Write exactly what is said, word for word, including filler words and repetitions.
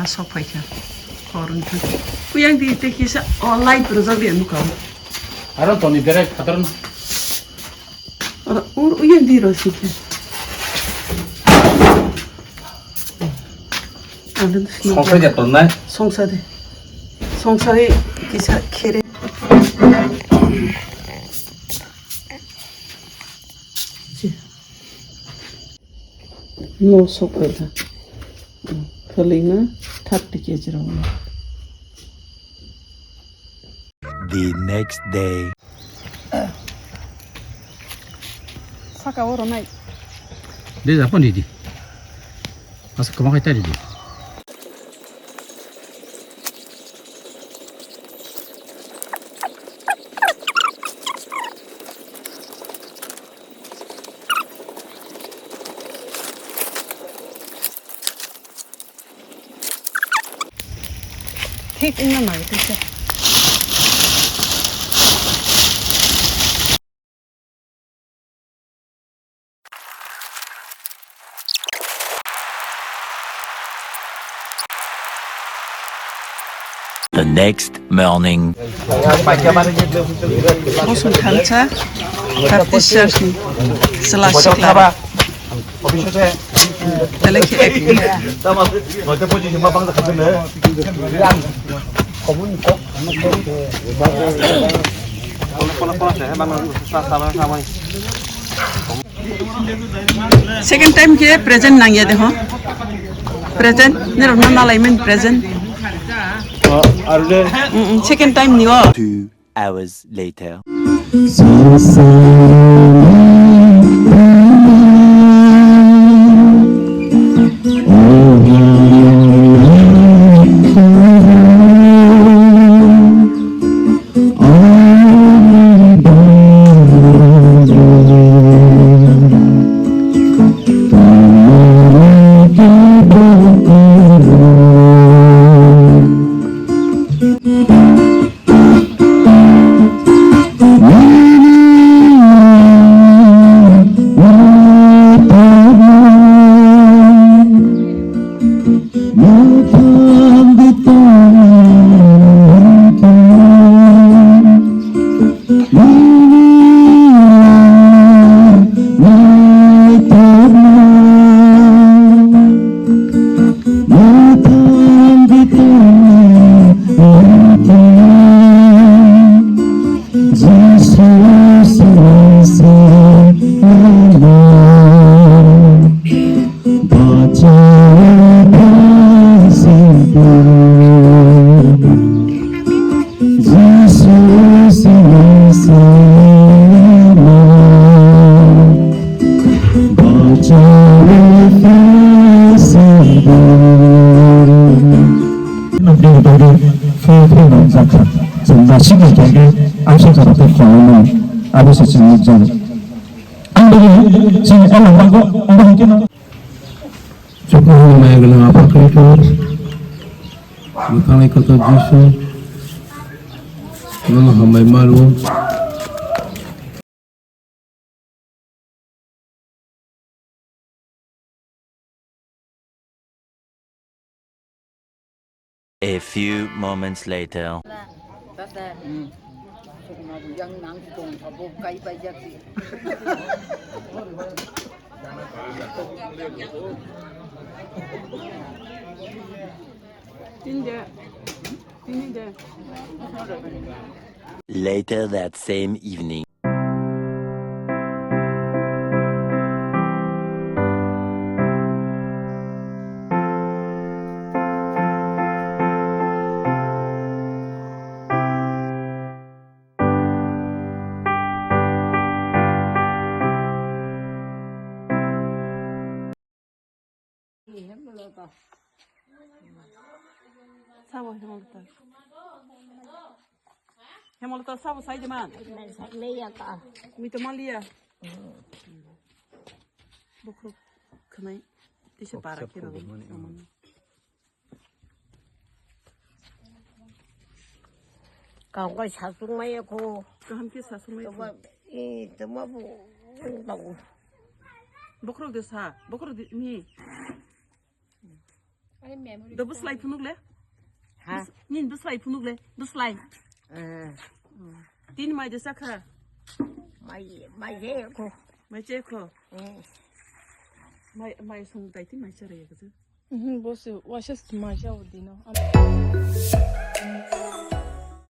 Sok phaikha. Hor wngkha. Uyang di tei kisa o light rwjak di ang nukha. Aro toni berai phatar. Oro ur uyang di rw sikhe. Ang Songsa de tongnai. Songsa de. Songsa de kisa khere. No sok phaikha. Khwlwima thirty K G rok. The next day. Saka oro nai. De da pon di di. Asa kama kai ta di di. Thik wngna nai tei se. The next morning. Bosong thansa, Baptist Church ni chwla sikla. Belai khe active. Second time khe present nangya de ho. Present, nirok no nalai men present. Mm, mm, second time ni o. Two hours later. Chwng naisingni bagwi ang swngcharno tei khlaimani, abo se chwng nukjago. Ang bagwi chini elong bagwi, abo hai kheno. Chuknohani maya gwnang Apha Kaitor, mwthangwi kotor Jisu, nono hambai ma rwo. A few moments later. Later that same evening. Sabo Hemolota. Hemolota sabo sai de man. Nai sai le ya ta. Mi to maliya. Bukruk khnai. Tisa para khe rw. Kangkoi sasung maya ko. Kaham khe sasung maya ko. Toma, eh, toma bu, tong. Bokrok de sa, bokrok de mi. Do bwslai phunuk le? Ha? Nini bwslai phunuk le? Bwslai. Eh. Tini mai de sakha. Mai, mai je ko. Mai che kho. Eh. Mai, mai sung tai ti mai chara ya kaje. Mhm, bosu, washa mai cha udino.